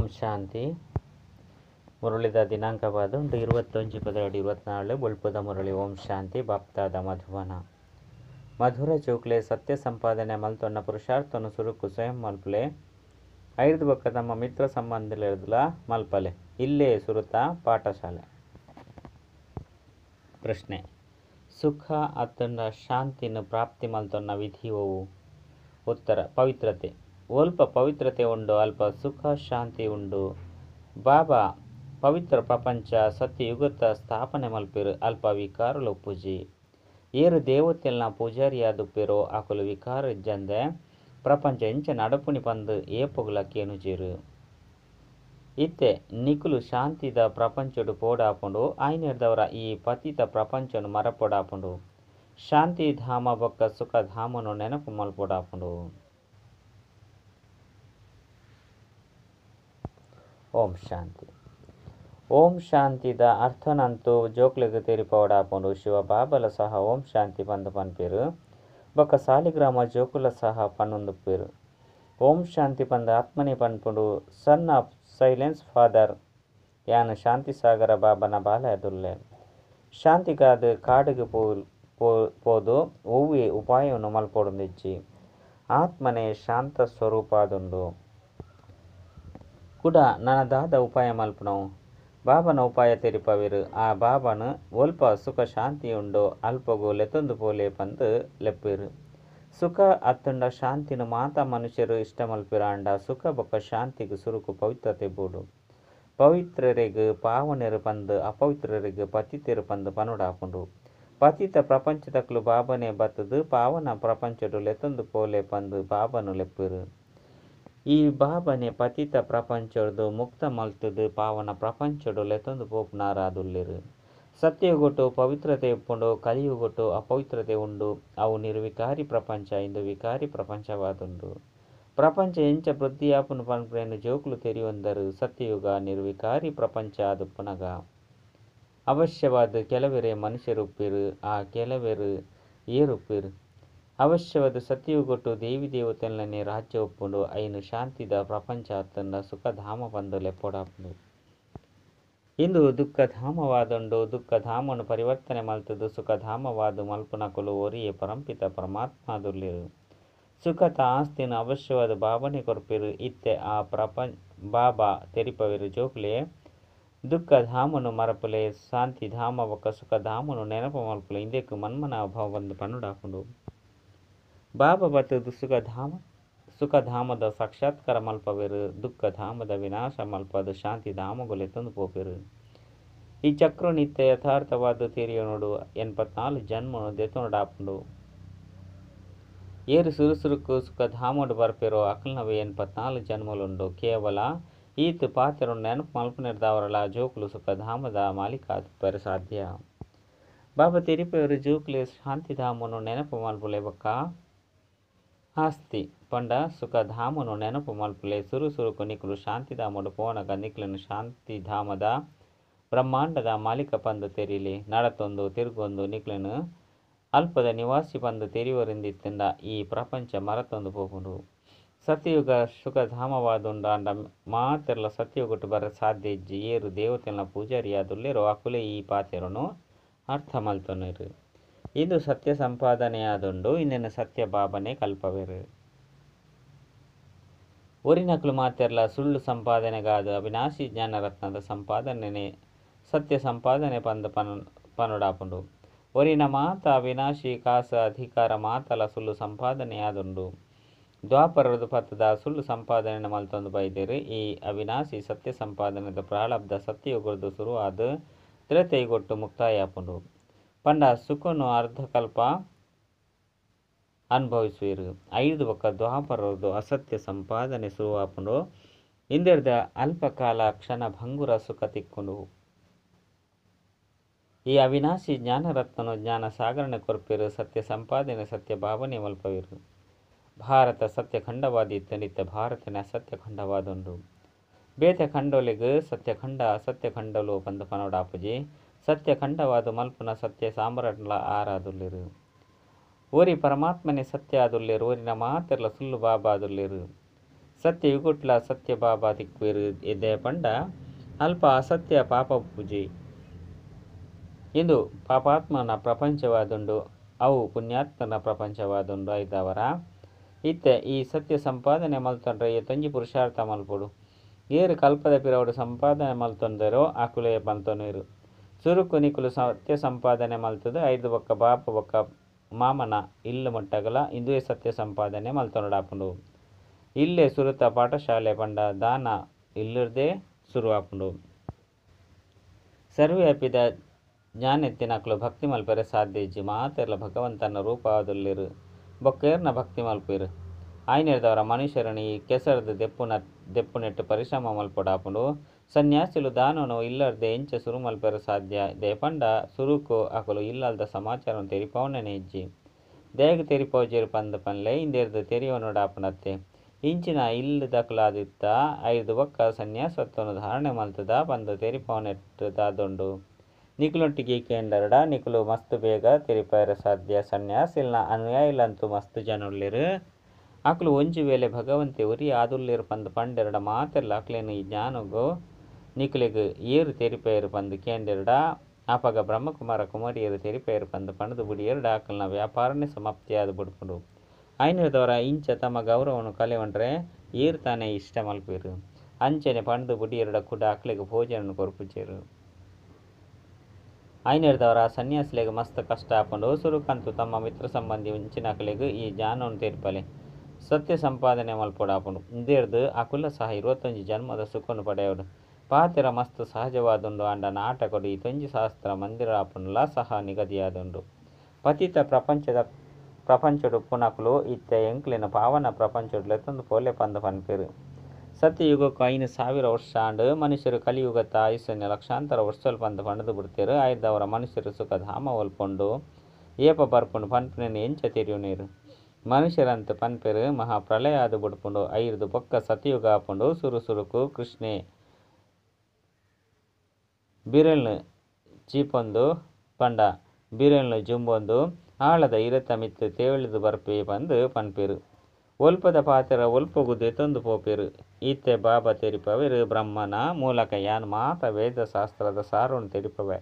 ಓಂ ಶಾಂತಿ. ಮುರಳಿದ ದಿನಾಂಕವಾದ ಉಂಟು 21 12 24 ಬೊಲ್ಪುದ ಮುರಳಿ. ಓಂ ಶಾಂತಿ. ಬಾಪ್ತಾದ ಮಧುವನ ಮಧುರ ಚೋಕ್ಲೆ ಸತ್ಯ ಸಂಪಾದನೆ ಮಲ್ತೊನ್ನ ಪುರುಷಾರ್ಥನು ಸುರುಕು ಸ್ವಯಂ ಮಲ್ಪಲೆ ಐದು ಬೊಕ್ಕ ತಮ್ಮ ಮಿತ್ರ ಸಂಬಂಧಲೆರ್ದಲ ಮಲ್ಪಲೆ ಇಲ್ಲೇ ಸುರುತ ಪಾಠಶಾಲೆ. ಪ್ರಶ್ನೆ: ಸುಖ ಅತ್ತಂಡ ಶಾಂತಿನ ಪ್ರಾಪ್ತಿ ಮಲ್ತೊನ್ನ ವಿಧಿ ಓವು? ಉತ್ತರ: ಪವಿತ್ರತೆ. ಒಲ್ಪ ಪವಿತ್ರತೆ ಉಂಡು ಅಲ್ಪ ಸುಖ ಶಾಂತಿ ಉಂಡು. ಬಾಬಾ ಪವಿತ್ರ ಪ್ರಪಂಚ ಸತ್ಯಯುಗತ ಸ್ಥಾಪನೆ ಮಲ್ಪೆರು, ಅಲ್ಪ ವಿಕಾರಲು ಉಪ್ಪುಜಿ. ಏರು ದೇವತೆಲ್ನ ಪೂಜಾರಿಯಾದುಪ್ಪೆರೋ ಅಕುಲು ವಿಕಾರ ಇಜ್ಜಂದೆ ಪ್ರಪಂಚ ಎಂಚ ನಡಪುಣಿ ಪಂದು ಏಪೊಗುಲ ಕೇನುಜೆರು. ಇತ್ತೆ ನಿಕುಲು ಶಾಂತಿದ ಪ್ರಪಂಚಡು ಪೋಡಾಪುಂಡು, ಆಯ್ನೆರ್ದವರ ಈ ಪತಿತ ಪ್ರಪಂಚನು ಮರಪೊಡಾಪುಂಡು. ಶಾಂತಿಧಾಮ ಬೊಕ್ಕ ಸುಖಧಾಮನು ನೆನಪು ಮಲ್ಪೊಡಾಪುಂಡು. ಓಂ ಶಾಂತಿ. ಓಂ ಶಾಂತಿದ ಅರ್ಥನಂತೂ ಜೋಕ್ಲೆಗ್ ತೆರಿಪವಡಾಪುಂಡು. ಶಿವ ಬಾಬಲ ಸಹ ಓಂ ಶಾಂತಿ ಪಂದು ಪನ್ಪೆರು ಬೊಕ್ಕ ಸಾಲಿಗ್ರಾಮ ಜೋಕುಲ ಸಹ ಪನ್ನೊಂದುಪ್ಪೆರು. ಓಂ ಶಾಂತಿ ಪಂದು ಆತ್ಮನೆ ಪನ್ಪುಂಡು. ಸನ್ ಆಫ್ ಸೈಲೆನ್ಸ್ ಫಾದರ್ ಯಾನ್ ಶಾಂತಿಸಾಗರ ಬಾಬನ ಬಾಲಯದುಲ್ಲೆ. ಶಾಂತಿಗಾದ್ ಕಾಡುಗು ಪೋದು ಒವ್ವೆ ಉಪಾಯವನ್ನು ಮಲ್ಪೊಡುಂದಿಜ್ಜಿ. ಆತ್ಮನೆ ಶಾಂತ ಸ್ವರೂಪಾದುಂಡು. ಕುಡ ನನದಾದ ಉಪಾಯ ಮಲ್ಪುನವು? ಬಾಬನ ಉಪಾಯ ತೆರಿಪವೆರು. ಆ ಬಾಬನು ಒಲ್ಪ ಸುಖ ಶಾಂತಿ ಉಂಡೋ ಅಲ್ಪಗು ಲೆತೊಂದು ಪೋಲೆ ಪಂದು ಲೆಪ್ಪೆರು. ಸುಖ ಅತ್ತುಂಡ ಶಾಂತಿನ ಮಾತಾ ಮನುಷ್ಯರು ಇಷ್ಟ ಮಲ್ಪೆರು. ಆಂಡ ಸುಖ ಬೊಕ್ಕ ಶಾಂತಿಗ್ ಸುರುಕು ಪವಿತ್ರತೆ ಬೋಡು. ಪವಿತ್ರರೆಗ್ ಪಾವನೆರು ಪಂದು, ಅಪವಿತ್ರರೆಗ್ ಪತಿತೆರು ಪಂದು ಪನೊಡಾಪುಂಡು. ಪತಿತ ಪ್ರಪಂಚದಕುಲು ಬಾಬನೆ ಬತ್ತುದು ಪಾವನ ಪ್ರಪಂಚಡು ಲೆತೊಂದು ಪೋಲೆ ಪಂದು ಬಾಬನು ಲೆಪ್ಪೆರು. ಈ ಬಾಬನೆ ಪತಿತ ಪ್ರಪಂಚೊಡ್ದು ಮುಕ್ತ ಮಲ್ತುದು ಪಾವನ ಪ್ರಪಂಚೊಡು ಲೆತೊಂದು ಪೋಪುನಾರಾದುಲ್ಲೆರು. ಸತ್ಯಯುಗೊಟ್ಟು ಪವಿತ್ರತೆ ಉಪ್ಪುಂಡು, ಕಲಿಯುಗೊಟ್ಟು ಅಪವಿತ್ರತೆ ಉಂಡು. ಅವು ನಿರ್ವಿಕಾರಿ ಪ್ರಪಂಚ, ಇಂದು ವಿಕಾರಿ ಪ್ರಪಂಚವಾದುಂಡು. ಪ್ರಪಂಚ ಎಂಚ ವೃದ್ಧಿಯಾಪುನು ಪನ್ಪುನೇನು ಜೋಕುಲು ತೆರಿಯೊಂದರು. ಸತ್ಯಯುಗ ನಿರ್ವಿಕಾರಿ ಪ್ರಪಂಚ ಆದುಪ್ಪುನಗ ಅವಶ್ಯವಾದ ಕೆಲವರೇ ಮನುಷ್ಯರುಪ್ಪೆರು, ಆ ಕೆಲವರು ಏರುಪ್ಪೆರು. ಅವಶ್ಯವಾದ ಸತ್ಯಯುಗೊಟ್ಟು ದೇವಿ ದೇವತೆಲನೆ ರಾಜ್ಯ ಉಪ್ಪುಂಡು. ಐನು ಶಾಂತಿದ ಪ್ರಪಂಚ ಅತ್ತಂಡ ಸುಖಧಾಮ ಪಂದು ಲೆಪ್ಪೊಡಾಪುಂಡು. ಇಂದು ದುಃಖಧಾಮವಾದುಂಡು. ದುಃಖಧಾಮನು ಪರಿವರ್ತನೆ ಮಲ್ತುದು ಸುಖಧಾಮವಾದು ಮಲ್ಪುನಕುಲು ಒರಿಯೇ ಪರಂಪಿತ ಪರಮಾತ್ಮಾದುಲ್ಲೆರು. ಸುಖತ ಆಸ್ತಿನ ಅವಶ್ಯವಾದ ಬಾಬನೆ ಕೊರ್ಪೆರು. ಇತ್ತೆ ಆ ಬಾಬಾ ತೆರಿಪವೆರು, ಜೋಕುಲೆ ದುಃಖಧಾಮನು ಮರಪುಲೆ, ಶಾಂತಿಧಾಮ ಬೊಕ್ಕ ಸುಖಧಾಮನು ನೆನಪು ಮಲ್ಪುಲೆ. ಇಂದೆಕ್ ಮನ್ಮನ ಅಭಾವ ಬಂದು ಪನ್ನುಡಾಪುಂಡು. ಬಾಬಾ ಬತ್ತುದು ಸುಖಧಾಮದ ಸಾಕ್ಷಾತ್ಕಾರ ಮಲ್ಪವೆರು, ದುಃಖಧಾಮದ ವಿನಾಶ ಮಲ್ಪದು ಶಾಂತಿಧಾಮಗು ಲೆತೊಂದು ಪೋಪೆರು. ಈ ಚಕ್ರ ನಿತ್ಯ ಯಥಾರ್ಥವಾದ ತೆರಿಯೊನುಡು 84 ಜನ್ಮನು ದೆತೊನುಡಾಪುಂಡು. ಏರು ಸುರುಸುರುಕು ಸುಖಧಾಮಡು ಬರ್ಪೆರೋ ಅಕಲ್ನವೇ 84 ಜನ್ಮಲುಂಡು. ಕೇವಲ ಈತ್ ಪಾತೆರೊ ನೆನಪು ಮಲ್ಪುನೆರ್ದಾವರಲ ಜೋಕುಲು ಸುಖಧಾಮದ ಮಾಲೀಕಾದುಪ್ಪೆರೆ ಸಾಧ್ಯ. ಬಾಬಾ ತೆರಿಪೆವರು, ಜೋಕುಲೆ ಶಾಂತಿಧಾಮನು ನೆನಪು ಮಲ್ಪುಲೆ ಬೊಕ್ಕ ಆಸ್ತಿ ಪಂಡ ಸುಖಧಾಮನು ನೆನಪು ಮಲ್ಪುಲೆ. ಸುರು ಸುರುಕು ನಿಕುಲು ಶಾಂತಿಧಾಮಡು ಪೋನಗ ನಿಕ್ಲೆನ್ ಶಾಂತಿಧಾಮದ ಬ್ರಹ್ಮಾಂಡದ ಮಾಲೀಕ ಪಂದು ತೆರಿಲಿ. ನಡತೊಂದು ತಿರುಗೊಂದು ನಿಕ್ಲೆನ್ ಅಲ್ಪದ ನಿವಾಸಿ ಪಂದು ತೆರಿವರಿಂದಿತ್ತಂಡ ಈ ಪ್ರಪಂಚ ಮರತೊಂದು ಪೋಪುಂಡು. ಸತ್ಯಯುಗ ಸುಖಧಾಮವಾದುಂಡು. ಆಂಡ ಮಾತೆರ್ಲ ಸತ್ಯಯುಗಟ್ಟು ಬರ ಸಾಧ್ಯ ಇಜ್ಜಿ. ಏರು ದೇವತೆಲ್ನ ಪೂಜಾರಿಯಾದುಲ್ಲೆರೋ ಅಕುಲೇ ಈ ಪಾತೆರನು ಅರ್ಥ ಮಲ್ತೊನೆರು. ಇದು ಸತ್ಯ ಸಂಪಾದನೆಯಾದುಂಡು. ಇಂದೆನ ಸತ್ಯ ಬಾಬನೆ ಕಲ್ಪವೆರು. ಒರಿನಕುಲು ಮಾತೆರ್ಲ ಸುಳ್ಳು ಸಂಪಾದನೆಗಾದ ಅವಿನಾಶಿ ಜ್ಞಾನರತ್ನದ ಸಂಪಾದನೆ ಸತ್ಯ ಸಂಪಾದನೆ ಪಂದು ಪನುಡಾಪುಂಡು. ಒರಿನ ಮಾತ ಅವಿನಾಶಿ ಕಾಸ ಅಧಿಕಾರ ಮಾತಲ ಸುಳ್ಳು ಸಂಪಾದನೆಯಾದುಂಡು. ದ್ವಾಪರದ ಪತ್ತದ ಸುಳ್ಳು ಸಂಪಾದನೆ ಮಲ್ತೊಂದು ಬೈದೆರು. ಈ ಅವಿನಾಶಿ ಸತ್ಯ ಸಂಪಾದನೆದ ಪ್ರಾರಬ್ಧ ಸತ್ಯಯುಗದ ಶುರುವಾದ ತ್ರೇತಯುಗೊಟ್ಟು ಮುಕ್ತಾಯ ಆಪುಂಡು. ಪಂಡ ಸುಖನು ಅರ್ಧಕಲ್ಪ ಅನುಭವಿಸುವಿರು. ಐದು ಬೊಕ್ಕ ದ್ವಾಪರದು ಅಸತ್ಯ ಸಂಪಾದನೆ ಶುರುವಾಪುಂಡು. ಇಂದೆರ್ದ ಅಲ್ಪಕಾಲ ಕ್ಷಣ ಭಂಗುರ ಸುಖ ತಿಕ್ಕುಂಡು. ಈ ಅವಿನಾಶಿ ಜ್ಞಾನರತ್ನನು ಜ್ಞಾನ ಸಾಗರಣೆ ಕೊರ್ಪೆರು. ಸತ್ಯ ಸಂಪಾದನೆ ಸತ್ಯ ಭಾವನೆ ಮಲ್ಪವಿರು. ಭಾರತ ಸತ್ಯಖಂಡವಾದಿತ್ತು, ನಿತ್ಯ ಭಾರತನೇ ಅಸತ್ಯಖಂಡವಾದುಂಡು. ಬೇತೆ ಖಂಡೋಲಿಗ್ ಸತ್ಯಖಂಡ ಅಸತ್ಯಖಂಡಲು ಪಂದು ಪನೊಡಾಪುಜಿ. ಸತ್ಯಖಂಡವಾದ ಮಲ್ಪುನ ಸತ್ಯ ಸಾಮ್ರಾಟ್ಲ ಆರಾದುಲ್ಲೆರು. ಓರಿ ಪರಮಾತ್ಮನೆ ಸತ್ಯ ಆದುಲ್ಲೆರು, ಓರಿನ ಮಾತೆರ್ಲ ಸುಳ್ಳು ಬಾಬಾ ಆದುಲ್ಲೆರು. ಸತ್ಯಯುಗೊಟ್ಲ ಸತ್ಯ ಬಾಬಾ ತಿಕ್ಕುವೆರು ಎದೆ ಪಂಡ ಅಲ್ಪ ಅಸತ್ಯ ಪಾಪ ಪೂಜೆ ಇಂದು ಪಾಪಾತ್ಮನ ಪ್ರಪಂಚವಾದುಂಡು ಅವು ಪುಣ್ಯಾತ್ಮನ ಪ್ರಪಂಚವಾದುಂಡು ಐದವರ ಇತ್ತೆ ಈ ಸತ್ಯ ಸಂಪಾದನೆ ಮಲ್ತೊಂಡ್ರೆ ಏತೊಂಜಿ ಪುರುಷಾರ್ಥ ಮಲ್ಪೊಡು ಏರು ಕಲ್ಪದ ಪಿರವುಡು ಸಂಪಾದನೆ ಮಲ್ತೊಂದರೋ ಅಕುಲೇ ಮಲ್ತೊನುವೆರು ಸುರುಕು ನಿಕುಲು ಸತ್ಯ ಸಂಪಾದನೆ ಮಲ್ತದು ಐದು ಬೊಕ್ಕ ಬಾಪ ಬೊಕ್ಕ ಮಾಮನ ಇಲ್ಲು ಮುಟ್ಟಗಲ ಇಂದುವೇ ಸತ್ಯ ಸಂಪಾದನೆ ಮಲ್ತೊನಡಾಪುಂಡು ಇಲ್ಲೇ ಸುರುತ ಪಾಠಶಾಲೆ ಪಂಡ ದಾನ ಇಲ್ಲುರ್ದೇ ಸುರುವಾಪುಂಡು ಸರ್ವವ್ಯಾಪಿದ ಜ್ಞಾನೆತ್ತಿನಕುಲು ಭಕ್ತಿ ಮಲ್ಪೆರೆ ಸಾಧ್ಯ ಇಜ್ಜಿ ಮಾತೆರ್ಲ ಭಗವಂತನ ರೂಪವಾದುಲ್ಲೆರು ಬೊಕ್ಕೇರ್ನ ಭಕ್ತಿ ಮಲ್ಪೆರು ಆಯ್ನೆರ್ದವರ ಮನುಷ್ಯರನ್ನು ಈ ಕೆಸರ್ದು ದೆಪ್ಪುನೆಟ್ಟು ಪರಿಶ್ರಮ ಮಲ್ಪೊಡಾಪುಂಡು ಸನ್ಯಾಸಿಲು ದಾನನು ಇಲ್ಲರ್ದೆ ಎಂಚ ಸುರು ಮಲ್ಪೆರೆ ಸಾಧ್ಯ ದೇಪಂಡ ಸುರುಕು ಅಕುಲು ಇಲ್ಲಲ್ದ ಸಮಾಚಾರವನ್ನು ತೆರಿಪವನೇ ಇಜ್ಜಿ ದೇಗ ತೆರಿಪೋಜೆರು ಪಂದ್ ಪನ್ಲೆ ಇಂದೆರ್ದು ತೆರಿಯವನೊಡಾಪುಂಡತ್ತೆ ಇಂಚಿನ ಇಲ್ಲದಕುಲಾದಿತ್ತ ಐದು ಬೊಕ್ಕ ಸನ್ಯಾಸತ್ವನು ಧಾರಣೆ ಮಲ್ತದ ಪಂದ್ ತೆರಿಪವನೆಟ್ಟು ದಾದುಂಡು ನಿಕುಲೊಟ್ಟಿಗೆ ಕೇಂಡರಡ ನಿಕುಲು ಮಸ್ತ್ ಬೇಗ ತೆರಿಪಾಯರೆ ಸಾಧ್ಯ ಸನ್ಯಾಸಿಲ್ನ ಅನುಯಾಯಿಲಂತೂ ಮಸ್ತ್ ಜನೊಲ್ಲೆರು ಅಕುಲು ಒಂಜಿ ವೇಳೆ ಭಗವಂತೆ ಒರಿ ಆದುಲ್ಲೆರು ಪಂದ್ ಪಂಡೆರಡ ಮಾತೆರ್ಲ ಅಕ್ಲೆನ ಈ ಜ್ಞಾನಗು ನಿಕುಲೆಗ್ ಏರು ತೆರಿಪೇರು ಪಂದ್ ಕೇಂಡೆರಡ ಆಪಗ ಬ್ರಹ್ಮಕುಮಾರ ಕುಮಾರಿಯರು ತೆರಿಪೇರು ಪಂದ್ ಪಂಡ್ದು ಬುಡಿಯೆರಡ ಅಕಲ್ನ ವ್ಯಾಪಾರನೇ ಸಮಾಪ್ತಿಯಾದ ಬುಡ್ಪುಂಡು ಐನದವರ ಇಂಚ ತಮ್ಮ ಗೌರವನು ಕಲೆವಂಡ್ರೆ ಏರು ತಾನೇ ಇಷ್ಟ ಮಲ್ಪೇರು ಅಂಚನೆ ಪಂಡ್ದು ಬುಡಿಯೆರಡ ಕೂಡ ಅಕ್ಲೆಗ್ ಭೋಜನ ಕೊರ್ಪುಜೆರು ಐನೆರ್ದವರ ಸನ್ಯಾಸಿಲೆಗ್ ಮಸ್ತ್ ಕಷ್ಟ ಆಪುಂಡು ಸುರುಕಂತು ತಮ್ಮ ಮಿತ್ರ ಸಂಬಂಧಿ ಇಂಚಿನಕಲೆಗ್ ಈ ಜ್ಞಾನವನ್ನು ತೆರಿಪಲೆ ಸತ್ಯ ಸಂಪಾದನೆ ಮಲ್ಪೊಡಾಪುಂಡು ಇಂದೆರ್ದು ಅಕುಲ ಸಹ 21 ಜನ್ಮದ ಸುಖನು ಪಡೆಯೋಡು ಪಾತೆರ ಮಸ್ತ್ ಸಹಜವಾದುಂಡು ಅಂಡ ನಾಟಕಡು ಈ ತೊಂಜಿ ಶಾಸ್ತ್ರ ಮಂದಿರ ಆಪುಂಡುಲ ಸಹ ನಿಗದಿಯಾದುಂಡು ಪತಿತ ಪ್ರಪಂಚಡು ಪುನಕುಲು ಇತ್ತೆ ಎಂಕ್ಲೆನ ಪಾವನ ಪ್ರಪಂಚಡು ಲೆತ್ತೊಂದು ಪೋಲೆ ಪಂದ್ ಪನ್ಪೆರು ಸತ್ಯಯುಗಕ್ಕೂ 5000 ವರ್ಷ ಆಂಡ್ ಮನುಷ್ಯರು ಕಲಿಯುಗತ್ತ ಆಯುಸ್ಸನ್ನು ಲಕ್ಷಾಂತರ ವರ್ಷಲು ಪಂದ್ ಪಂಡ್ದು ಬಿಡ್ತೇರು ಆಯ್ದವರ ಮನುಷ್ಯರು ಸುಖಧಾಮ ಒಲ್ಪೊಂಡು ಏಪ ಬರ್ಪುಂಡು ಪನ್ಪುನೆನ್ ಎಂಚ ತೆರಿಯುನೇರು ಮನುಷ್ಯರಂತ ಪನ್ಪೆರು ಮಹಾಪ್ರಳಯ ಆದು ಬುಡ್ಪುಂಡು ಐರ್ದು ಬೊಕ್ಕ ಸತ್ಯಯುಗ ಆಪುಂಡು ಸುರು ಸುರುಕು ಕೃಷ್ಣೆ ಬಿರೆಲ್ನು ಚೀಪೊಂದು ಪಂಡ ಬಿರೆಲ್ನು ಜುಂಬೊಂದು ಆಳದ ಇರತ ಮಿತ್ತು ತೇಳಿದು ಬರ್ಪೆ ಪಂದ್ ಪನ್ಪೆರು ಒಲ್ಪದ ಪಾತೆರ ಒಲ್ಪಗು ದೆತೊಂದು ಪೋಪೆರು ಈತೆ ಬಾಬಾ ತೆರಿಪವೆರು ಬ್ರಹ್ಮನ ಮೂಲಕ ಯಾನ್ ಮಾತ ವೇದ ಶಾಸ್ತ್ರದ ಸಾರವನ್ನು ತೆರಿಪವೆ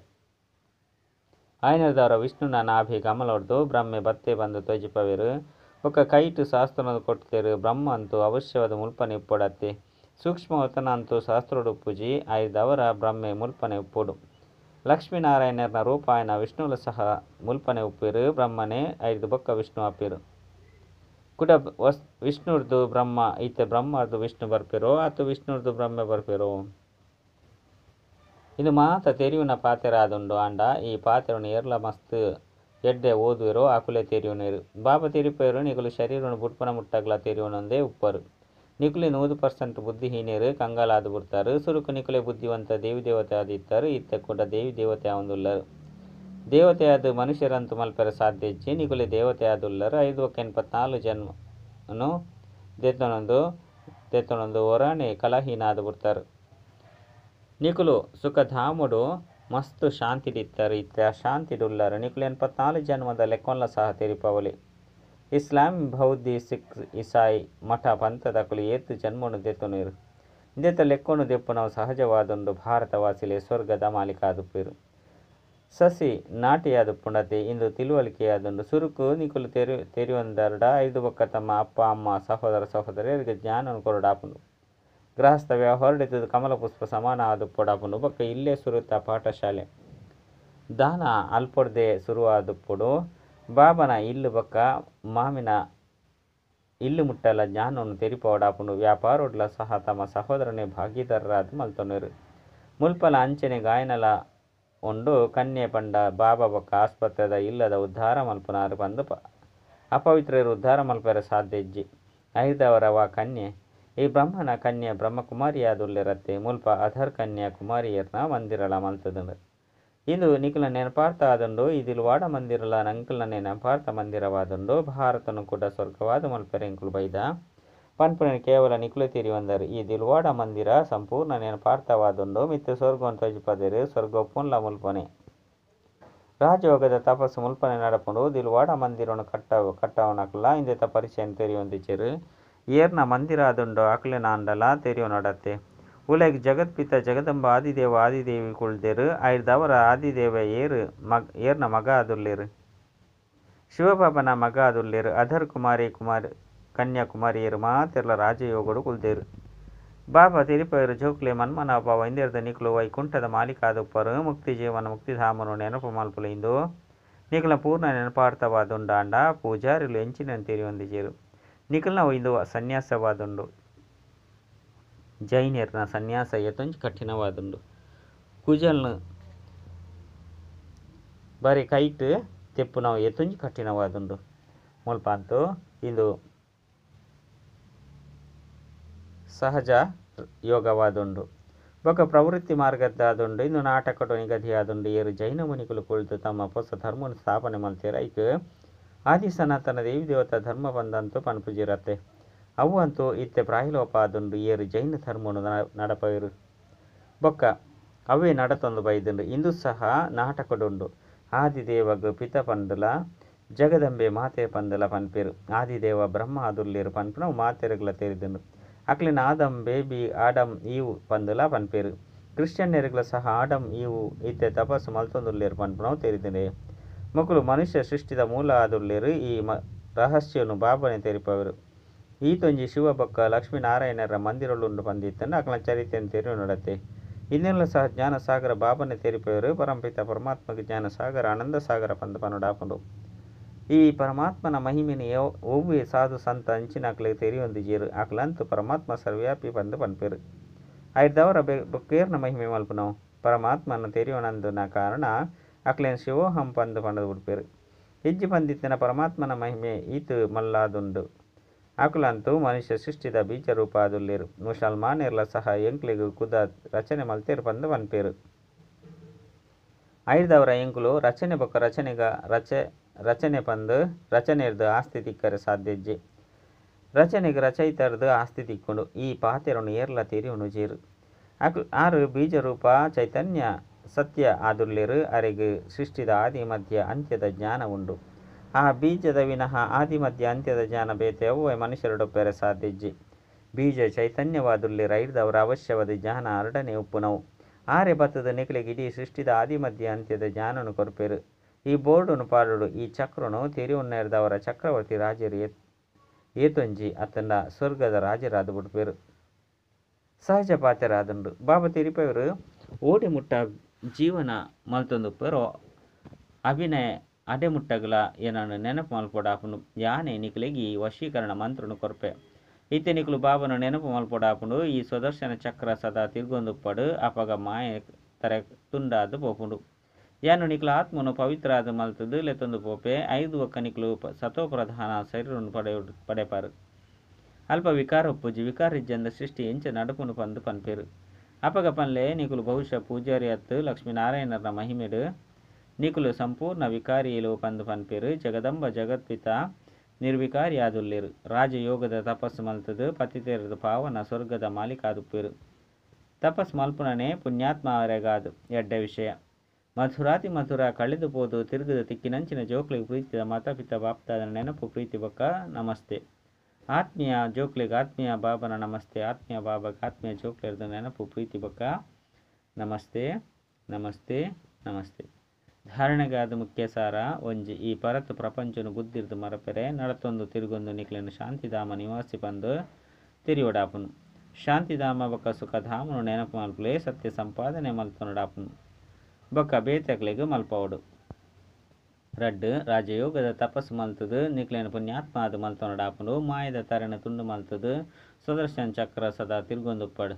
ಆಯ್ನದವರ ವಿಷ್ಣುನ ನಾಭಿ ಕಮಲೊಡ್ದು ಬ್ರಹ್ಮೆ ಬತ್ತೆ ಬಂದು ತೋಜಿಪವೆರು ಬೊಕ್ಕ ಕೈಟು ಶಾಸ್ತ್ರನ ಕೊಡ್ತೇರು ಬ್ರಹ್ಮ ಅಂತೂ ಅವಶ್ಯವಾದ ಮುಲ್ಪನೆ ಉಪ್ಪೊಡತ್ತೆ ಸೂಕ್ಷ್ಮವತನ ಅಂತೂ ಶಾಸ್ತ್ರೋಡು ಪೂಜಿ ಆಯ್ದವರ ಬ್ರಹ್ಮೆ ಮುಲ್ಪನೆ ಉಪ್ಪೊಡು ಲಕ್ಷ್ಮೀನಾರಾಯಣನ ರೂಪಾಯನ ವಿಷ್ಣುಲ ಸಹ ಮುಲ್ಪನೆ ಉಪ್ಪಿರು ಬ್ರಹ್ಮನೆ ಐದು ಬೊಕ್ಕ ವಿಷ್ಣು ಅಪ್ಪಿರು ಕುಡ ವಿಷ್ಣುರ್ದು ಬ್ರಹ್ಮ ಈತ ಬ್ರಹ್ಮರ್ದು ವಿಷ್ಣು ಬರ್ಪಿರೋ ಆತು ವಿಷ್ಣುರ್ದು ಬ್ರಹ್ಮ ಬರ್ಪಿರೋ ಇದು ಮಾತ ತೆರಿಯುನ ಪಾತೆರ ಆದುಂಡು ಆಂಡ ಈ ಪಾತೆರನು ಏರ್ಲ ಮಸ್ತ್ ಎಡ್ಡೆ ಓದುವೆರೋ ಅಕುಲೆ ತೆರಿಯುನೇರು ಬಾಬಾ ತೆರಿಪೇರು ನಿಕುಲು ಶರೀರನು ಬುಡ್ಪನ ಮುಟ್ಟಗ್ಲ ತೆರಿಯುನೊಂದೇ ಉಪ್ಪರು ನಿಕುಲೆ 100% ಬುದ್ಧಿಹೀನರು ಕಂಗಾಲಾದು ಬಿಡ್ತಾರೆ ಸುರುಕು ನಿಕುಲೆ ಬುದ್ಧಿವಂತ ದೇವಿ ದೇವತೆ ಆದಿತ್ತಾರೆ ಇತ್ತ ಕೂಡ ದೇವಿ ದೇವತೆ ಆವಂದುಲ್ಲರು ದೇವತೆಯಾದ ಮನುಷ್ಯರಂತೂ ಮಲ್ಪೆರೆ ಸಾಧ್ಯ ಇಜ್ಜಿ ನಿಕುಲೆ ದೇವತೆ ಆದುಲ್ಲರು 584 ಜನ್ಮನು ದೆತ್ತೊನೊಂದು ಒರಾಣೆ ಕಲಹೀನ ಆದು ಬಿಡ್ತಾರೆ ನಿಕುಲು ಸುಖಧಾಮುಡು ಮಸ್ತ್ ಶಾಂತಿಡಿತ್ತಾರೆ ಇತ್ತ ಶಾಂತಿಡುಲ್ಲರು ನಿಕುಲು 84 ಜನ್ಮದ ಲೆಕ್ಕೊನ್ಲ ಸಹ ತೆರಿಪವಲಿ ಇಸ್ಲಾಂ ಬೌದ್ಧಿ ಸಿಖ್ ಇಸಾಯಿ ಮಠ ಪಂಥದಕುಲು ಏತು ಜನ್ಮನು ದೆತ್ತೊನುವೆರು ಇಂದೆತ ಲೆಕ್ಕೊನು ದೆಪ್ಪುನವು ಸಹಜವಾದೊಂದು ಭಾರತವಾಸಿಲೆ ಸ್ವರ್ಗದ ಮಾಲೀಕಾದುಪ್ಪೆರು ಸಸಿ ನಾಟಿಯಾದುಪ್ಪುಂಡತೆ ಇಂದು ತಿಳುವಳಿಕೆಯಾದುಂಡು ಸುರುಕು ನಿಕುಲು ತೆರಿಯೊಂದರಡ ಐದು ಬೊಕ್ಕ ತಮ್ಮ ಅಪ್ಪ ಅಮ್ಮ ಸಹೋದರ ಸಹೋದರಿಯರಿಗೆ ಜ್ಞಾನವನ್ನು ಕೊರಡಾಪುಂಡು ಗೃಹಸ್ಥ ವ್ಯವಹಾರಡಿತದ ಕಮಲ ಪುಷ್ಪ ಸಮಾನ ಆದುಪ್ಪೊಡಾಪುಂಡು ಬೊಕ್ಕ ಇಲ್ಲೇ ಸುರುತ ಪಾಠಶಾಲೆ ದಾನ ಅಲ್ಪೊಡ್ದೆ ಸುರುವಾದುಪ್ಪುಡು ಬಾಬನ ಇಲ್ಲು ಬೊಕ್ಕ ಮಾಮಿನ ಇಲ್ಲು ಮುಟ್ಟಲ ಜ್ಞಾನವನ್ನು ತೆರಿಪೋಡಾಪುಂಡು ವ್ಯಾಪಾರೋಡ್ಲ ಸಹ ತಮ್ಮ ಸಹೋದರನೇ ಭಾಗೀದಾರರಾದ ಮಲ್ತೊನುವೆರು ಮುಲ್ಪಲ ಅಂಚನೆ ಗಾಯನಲ ಉಂಡು ಕನ್ಯೆ ಪಂಡ ಬಾಬಾ ಬೊಕ್ಕ ಆಸ್ಪತ್ರೆದ ಇಲ್ಲದ ಉದ್ಧಾರ ಮಲ್ಪುನಾರು ಪಂದು ಅಪವಿತ್ರರು ಉದ್ಧಾರ ಮಲ್ಪೆರೆ ಸಾಧ್ಯ ಇಜ್ಜಿ ಐದವರ ವಾ ಕನ್ಯೆ ಈ ಬ್ರಹ್ಮನ ಕನ್ಯೆ ಬ್ರಹ್ಮಕುಮಾರಿಯಾದುಲ್ಲೆರತ್ತೆ ಮುಲ್ಪ ಅಧರ್ ಕನ್ಯಾ ಕುಮಾರಿಯರ್ನ ಮಂದಿರಲ ಮಲ್ತದುಂಡು ಇಂದು ನಿಕುಲ ನೆನಪಾರ್ಥ ಆದುಂಡು ಈ ದಿಲ್ವಾಡ ಮಂದಿರಲ ನಂಕುಲ ನೆನಪಾರ್ಥ ಮಂದಿರವಾದುಂಡು ಭಾರತನು ಕೂಡ ಸ್ವರ್ಗವಾದ ಮಲ್ಪೆರೆ ಎಂಕುಲು ಬೈದ ಪನ್ಪುನ ಕೇವಲ ನಿಕುಲ ತೆರಿವಂದರು ಈ ದಿಲ್ವಾಡ ಮಂದಿರ ಸಂಪೂರ್ಣ ನೆನಪಾರ್ಥವಾದುಂಡು ಮಿತ್ತು ಸ್ವರ್ಗವನ್ನು ತೋಜಿಪದೇರು ಸ್ವರ್ಗ ಪುನ್ಲ ಮುಲ್ಪನೆ ರಾಜಯೋಗದ ತಪಸ್ಸು ಮುಲ್ಪನೆ ನಡಪುಂಡು ದಿಲ್ವಾಡ ಮಂದಿರವನ್ನು ಕಟ್ಟವನಕುಲ ಇಂದೆತ ಪರಿಚಯ ತೆರಿಯೊಂದಿಚ್ಚರು. ಏರ್ನ ಮಂದಿರ ಆದುಂಡೋ ಅಕ್ಲೆನಾಂಡಲಾ ತೆರಿಯೊನೊಡತ್ತೆ. ಉಲಯಿಗ್ ಜಗತ್ಪಿತ ಜಗದಂಬ ಆದಿದೇವ ಆದಿದೇವಿ ಕುಲ್ದೆರ್. ಐಡ್ದಾವರ ಆದಿದೇವೆ ಏರ್ ಏರ್ನ ಮಗ ಆದುಲ್ಲೆರ್. ಶಿವಬಾಬನ ಮಗ ಆದುಲ್ಲೆರ್. ಅಧರ್ ಕುಮಾರಿ ಕುಮಾರಿ ಕನ್ಯಾಕುಮಾರಿಯೆರ್ ಮಾತೆರ್ಲಾ ರಾಜಯೋಗಡ್ ಕುಲ್ದೆರ್. ಬಾಬಾ ತೆರಿಪಾಯೆರ್ ಜೋಕ್ಲೆ ಮನ್ಮನಾಭವ ಇಂದೆರ್ದ್ ನಿಕುಲು ವೈಕುಂಠದ ಮಾಲೀಕ ಆದುಪ್ಪರ್. ಮುಕ್ತಿ ಜೀವನ ಮುಕ್ತಿಧಾಮನು ನೆನಪು ಮಲ್ಪುಲೆ ಇಂದು ನಿಕಲ್ನ ಪೂರ್ಣ ನೆನಪಾರ್ಥವಾದುಂಡಾಂಡ ಪೂಜಾರಿಲು ಎಂಚಿನ ತೆರಿಯೊಂದಿಜೆರ್. ನಿಕಲ್ನವು ಇಂದು ಸನ್ಯಾಸವಾದುಂಡು. ಜೈನೆರ್ನ ಸನ್ಯಾಸ ಏತೊಂಜಿ ಕಠಿಣವಾದುಂಡು. ಕುಜಲ್ನ್ ಬಾರಿ ಕೈಟ್ ದೆಪ್ಪುನವು ಏತೊಂಜಿ ಕಠಿಣವಾದುಂಡು. ಮುಲ್ಪ ಅಂತೂ ಇಂದು ಸಹಜ ಯೋಗವಾದುಂಡು. ಬೊಕ್ಕ ಪ್ರವೃತ್ತಿ ಮಾರ್ಗದ್ದಾದುಂಡು. ಇಂದು ನಾಟಕಡು ನಿಗದಿಯಾದುಂಡು. ಏರ್ ಜೈನ ಮುನಿಕುಲು ಕುಲ್ದು ತಮ್ಮ ಪೊಸ ಧರ್ಮನ್ ಸ್ಥಾಪನೆ ಮಲ್ತೆರ್. ಐಕ್ ಆದಿ ಸನಾತನ ದೇವಿ ದೇವತಾ ಧರ್ಮ ಪಂದಂತೂ ಪನ್ಪುಜೆರತ್ತೆ. ಅವು ಅಂತೂ ಇತ್ತೆ ಪ್ರಾಯಲೋಪ ಆದುಂಡು. ಏರ್ ಜೈನ ಧರ್ಮನು ನಡಪವೆರ್. ಬೊಕ್ಕ ಅವೇ ನಡತೊಂದು ಬೈದುಂಡು. ಇಂದು ಸಹ ನಾಟಕಡುಂಡು. ಆದಿದೇವಗ್ ಪಿತ ಪಂದುಲ ಜಗದಂಬೆ ಮಾತೆ ಪಂದುಲ ಪನ್ಪೆರ್. ಆದಿದೇವ ಬ್ರಹ್ಮ ಆದುಲ್ಲೆರ್ ಪನ್ಪುನವು ಮಾತೆರೆಗ್ಲಾ ತೆರಿದುಂಡು. ಅಕ್ಲೆನ್ ಆದಮ್ ಬೇಬಿ ಆಡಮ್ ಈವ್ ಪಂದುಲ ಪನ್ಪೆರ್. ಕ್ರಿಶ್ಚಿಯನ್ನೆರೆಗ್ಲ ಸಹ ಆಡಮ್ ಈವ್ ಇತ್ತೆ ತಪಸ್ಸು ಮಲ್ತೊಂದುಲ್ಲೆರ್ ಪನ್ಪುನವು ತೆರಿದುಂಡೆ. ಮೊಕುಲು ಮನುಷ್ಯ ಸೃಷ್ಟಿದ ಮೂಲ ಆದುಲ್ಲೆರ್. ಈ ರಹಸ್ಯನು ಬಾಬಾನೆ ತೆರಿಪಾವೆರ್. ಈತೊಂಜಿ ಶಿವ ಬೊಕ್ಕ ಲಕ್ಷ್ಮೀ ನಾರಾಯಣರ ಮಂದಿರಲು ಉಂಡು ಪಂದಿತ್ತುಂಡ ಅಕಲ್ನ ಚರಿತ್ರೆನ್ ತೆರಿಯೊನೊಡತ್ತೆ. ಇಂದೆನ್ಲ ಸಹ ಜ್ಞಾನ ಸಾಗರ ಬಾಬಾನೆ ತೆರಿಪಾವೆರ್. ಪರಮಪಿತ ಪರಮಾತ್ಮಗ್ ಜ್ಞಾನ ಸಾಗರ ಆನಂದ ಸಾಗರ ಪಂದ್ ಪನೊಡಾಪುಂಡು. ಈ ಪರಮಾತ್ಮನ ಮಹಿಮೆನ್ ಒವ್ವೆ ಸಾಧು ಸಂತ ಅಂಚಿನಕ್ಲೆಗ್ ತೆರಿಯೊಂದಿಜೆರ್. ಅಕ್ಲಂತೂ ಪರಮಾತ್ಮ ಸರ್ವವ್ಯಾಪಿ ಪಂದ್ ಪನ್ಪೆರ್. ಐಡ್ದಾವರ ಬೊಕ್ಕೇರ್ನ ಮಹಿಮೆ ಮಲ್ಪುನವು. ಪರಮಾತ್ಮನ ತೆರಿಯೊನಂದುನ ಕಾರಣ ಅಕ್ಲೆನ್ ಶಿವೋಹಂ ಪಂದ್ ಪಂಡುದು ಬುಡ್ಪೆರ್. ಇಜ್ಜಿ ಪಂದಿತ್ತಿನ ಪರಮಾತ್ಮನ ಮಹಿಮೆ ಈತ್ ಮಲ್ಲಾದುಂಡು. ಅಕುಲಂತೂ ಮನುಷ್ಯ ಸೃಷ್ಟಿದ ಬೀಜ ರೂಪ ಆದುಲ್ಲೆರ್. ಮುಸಲ್ಮಾನೆರ್ಲ ಸಹ ಎಂಕ್ಲೆಗ್ ಖುದಾ ರಚನೆ ಮಲ್ತೆರ್ ಪಂದ್ ಪನ್ಪೆರ್. ಐಡ್ದಾವರ ಎಂಕುಲು ರಚನೆ ಬೊಕ್ಕ ರಚನೆಗ ರಚನೆ ಪಂದ್ ರಚನೆರ್ದ್ ಆಸ್ತಿ ತಿಕ್ಕರೆ ಸಾಧ್ಯ ಇಜ್ಜಿ. ರಚನೆಗ್ ರಚಯಿತರ್ದ್ ಆಸ್ತಿ ತಿಕ್ಕುಂಡು. ಈ ಪಾತೆರೊನು ಏರ್ಲಾ ತೆರಿಯೊನುಜೆರ್. ಆರ್ ಬೀಜ ರೂಪ ಚೈತನ್ಯ ಸತ್ಯ ಆದುಲ್ಲೆರ್. ಅರೆಗ್ ಸೃಷ್ಟಿದ ಆದಿ ಮಧ್ಯ ಅಂತ್ಯದ ಜ್ಞಾನ ಉಂಡು. ಆ ಬೀಜದ ವಿನಃ ಆದಿ ಮಧ್ಯ ಅಂತ್ಯದ ಜ್ಞಾನ ಬೇತೆ ಒವ್ವೆ ಮನುಷ್ಯರೆಡ ಉಪ್ಪೆರೆ ಸಾಧ್ಯ ಇಜ್ಜಿ. ಬೀಜ ಚೈತನ್ಯವಾದುಲ್ಲೆರ್. ಐಡ್ದಾವರ ಅವಶ್ಯವಾದ ಜ್ಞಾನ ಅರಡನೆ ಉಪ್ಪುನವು. ಆರೇ ಬತ್ತುದು ನಿಕಲೆಗ್ ಇಡೀ ಸೃಷ್ಟಿದ ಆದಿ ಮಧ್ಯ ಅಂತ್ಯದ ಜ್ಞಾನನು ಕೊರ್ಪೆರ್. ಈ ಬೋರ್ಡುನು ಪಾಡೊಡು. ಈ ಚಕ್ರನು ತೆರಿಯೊನ್ನೆರ್ದಾವರ ಚಕ್ರವರ್ತಿ ರಾಜೆರ್ ಏತೊಂಜಿ ಅತ್ತುಂಡ ಸ್ವರ್ಗದ ರಾಜೆರಾದ್ ಬುಡ್ಪೆರ್. ಸಹಜ ಪಾತೆರ ಆದುಂಡು. ಬಾಬಾ ತೆರಿಪಾವೆರ್ ಓಡೆ ಮುಟ್ಟ ಜೀವನ ಮಲ್ತೊಂದುಪ್ಪೆರೋ ಅಭಿನಯ ಅಡೆ ಮುಟ್ಟಗಲ ಎನನ್ ನೆನಪು ಮಲ್ಪೊಡಾಪುಂಡು. ಯಾನೇ ನಿಕಲೆಗ್ ಈ ವಶೀಕರಣ ಮಂತ್ರನ್ ಕೊರ್ಪೆ. ಇತ್ತೆ ನಿಕುಲು ಬಾಬಾನ ನೆನಪು ಮಲ್ಪೊಡಾಪುಂಡು. ಈ ಸ್ವದರ್ಶನ ಚಕ್ರ ಸದಾ ತಿರ್ಗೊಂದುಪ್ಪಡು. ಅಪಗ ಮಾಯೆ ತರೆ ತುಂಡಾದ್ ಪೋಪುಂಡು. ಯಾನು ನಿಕುಲ ಆತ್ಮನು ಪವಿತ್ರ ಆದ್ ಮಲ್ತುದು ಲೆತ್ತೊಂದು ಪೋಪೆ. ಐದು ಬೊಕ್ಕ ನಿಕುಲು ಸತೋಪ್ರಧಾನ ಶರೀರನು ಪಡೆಪಾರು. ಅಲ್ಪ ವಿಕಾರ ಉಪ್ಪುಜಿ. ವಿಕಾರ ಇಜ್ಜಂದ ಸೃಷ್ಟಿ ಎಂಚ ನಡಪುಂಡು ಪಂದ್ ಪನ್ಪೆರ್. ಅಪಗ ಪನ್ಲೆ ನಿಕುಲು ಬಹುಶಃ ಪೂಜಾರಿ ಅತ್ತು ಲಕ್ಷ್ಮೀನಾರಾಯಣರ ಮಹಿಮೆಡ್ ನಿಕುಲು ಸಂಪೂರ್ಣ ವಿಕಾರಿಲು ಪಂದ್ ಪನ್ಪೆರ್. ಜಗದಂಬ ಜಗತ್ಪಿತ ನಿರ್ವಿಕಾರಿ ಆದುಲ್ಲೆರ್. ರಾಜಯೋಗದ ತಪಸ್ಸು ಮಲ್ತುದು ಪತಿತೆರ್ದ್ ಪಾವನ ಸ್ವರ್ಗದ ಮಾಲೀಕ ಆದುಪ್ಪೆರ್. ತಪಸ್ಸು ಮಲ್ಪುನನೇ ಪುಣ್ಯಾತ್ಮರೆಗಾದ್ ಎಡ್ಡೆ ವಿಷಯ. ಮಧುರಾತಿ ಮಧುರ ಕಳೆದು ಪೋದು ತಿರುಗುದು ತಿಕ್ಕಿನಂಚಿನ ಜೋಕ್ಲೆಗ್ ಪ್ರೀತಿದ ಮಾತಾ ಪಿತಾ ಬಾಪ್ದಾದನ ನೆನಪು ಪ್ರೀತಿ ಬೊಕ್ಕ ನಮಸ್ತೆ. ಆತ್ಮೀಯ ಜೋಕ್ಲೆಗ್ ಆತ್ಮೀಯ ಬಾಬನ ನಮಸ್ತೆ. ಆತ್ಮೀಯ ಬಾಬಾಗ್ ಆತ್ಮೀಯ ಜೋಕ್ಲೆರ್ದ್ ನೆನಪು ಪ್ರೀತಿ ಬೊಕ್ಕ ನಮಸ್ತೆ ನಮಸ್ತೆ ನಮಸ್ತೆ. ಧಾರಣೆಗಾದ ಮುಖ್ಯ ಸಾರ ಒಂಜಿ ಈ ಪರತ್ ಪ್ರಪಂಚನು ಬುದ್ಧಿರ್ದ್ ಮರಪೆರೆ ನಡತೊಂದು ತಿರುಗೊಂದು ನಿಕ್ಲೆನ ಶಾಂತಿಧಾಮ ನಿವಾಸಿ ಪಂದ್ ತೆರಿಯೊಡಾಪುನು. ಶಾಂತಿಧಾಮ ಬೊಕ್ಕ ಸುಖಧಾಮನು ನೆನಪು ಮಲ್ಪುಲೆ ಸತ್ಯ ಸಂಪಾದನೆ ಮಲ್ತೊನೊಡಾಪುನು. ಬೊಕ್ಕ ಬೇತೆಕ್ಲೆಗ್ ಮಲ್ಪವೊಡು. ರಡ್ಡ್ ರಾಜಯೋಗದ ತಪಸ್ಸು ಮಲ್ತುದು ನಿಕ್ಲೆನ ಪುಣ್ಯಾತ್ಮ ಆದ್ ಮಲ್ತೊನೊಡಾಪುಂಡು. ಮಾಯದ ತರೆನ್ ತುಂಡು ಮಲ್ತುದು ಸ್ವದರ್ಶನ ಚಕ್ರ ಸದಾ ತಿರುಗೊಂದುಪ್ಪಡು.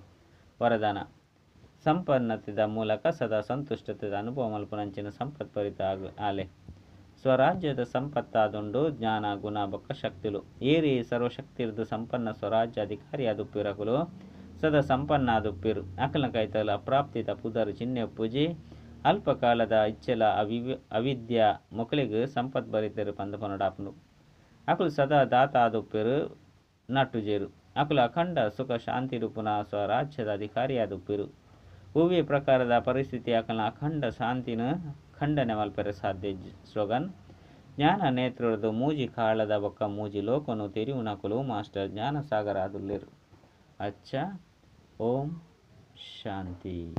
ವರದಾನ ಸಂಪನ್ನತೆದ ಮೂಲಕ ಸದಾ ಸಂತುಷ್ಟತೆದ ಅನುಭವ ಮಲ್ಪುನಂಚಿನ ಸಂಪತ್ಭರಿತ ಆಲೆ. ಸ್ವರಾಜ್ಯದ ಸಂಪತ್ತಾದುಂಡು ಜ್ಞಾನ ಗುಣ ಬೊಕ್ಕ ಶಕ್ತಿಲು. ಏರಿ ಸರ್ವಶಕ್ತಿರ್ದ್ ಸಂಪನ್ನ ಸ್ವರಾಜ್ಯ ಅಧಿಕಾರಿ ಆದುಪ್ಪೆರ್ ಅಕುಲು ಸದಾ ಸಂಪನ್ನ ಆದುಪ್ಪೆರ್. ಅಕಲ್ನ ಕೈತಲ್ ಅಪ್ರಾಪ್ತಿದ ಪುದರ್ ಚಿಹ್ನೆ ಉಪ್ಪುಜಿ. ಅಲ್ಪ ಕಾಲದ ಇಚ್ಛೆಲ ಅವಿದ್ಯಾ ಮೊಕಲೆಗ್ ಸಂಪತ್ ಬರಿತೆರ್ ಪಂದ್ ಪನೊಡಾಪುಂಡು. ಅಕುಲು ಸದಾ ದಾತ ಆದುಪ್ಪೆರ್ ನಟ್ಟುಜೆರ್. ಅಕುಲು ಅಖಂಡ ಸುಖ ಶಾಂತಿಡುಪ್ಪುನ ಸ್ವರಾಜ್ಯದ ಅಧಿಕಾರಿ ಆದುಪ್ಪೆರ್. ಒವ್ವೇ ಪ್ರಕಾರದ ಪರಿಸ್ಥಿತಿ ಅಕಲ್ನ ಅಖಂಡ ಶಾಂತಿನ್ ಖಂಡನೆ ಮಲ್ಪೆರೆ ಸಾಧ್ಯ ಇಜ್ಜಿ. ಸ್ಲೋಗನ್. ಜ್ಞಾನ ನೇತ್ರೊಡ್ದು ಮೂಜಿ ಕಾಲದ ಬೊಕ್ಕ ಮೂಜಿ ಲೋಕನು ತೆರಿಯುನಕುಲು ಮಾಸ್ಟರ್ ಜ್ಞಾನಸಾಗರ ಆದುಲ್ಲೆರ್. ಅಚ್ಚ, ಓಂ ಶಾಂತಿ.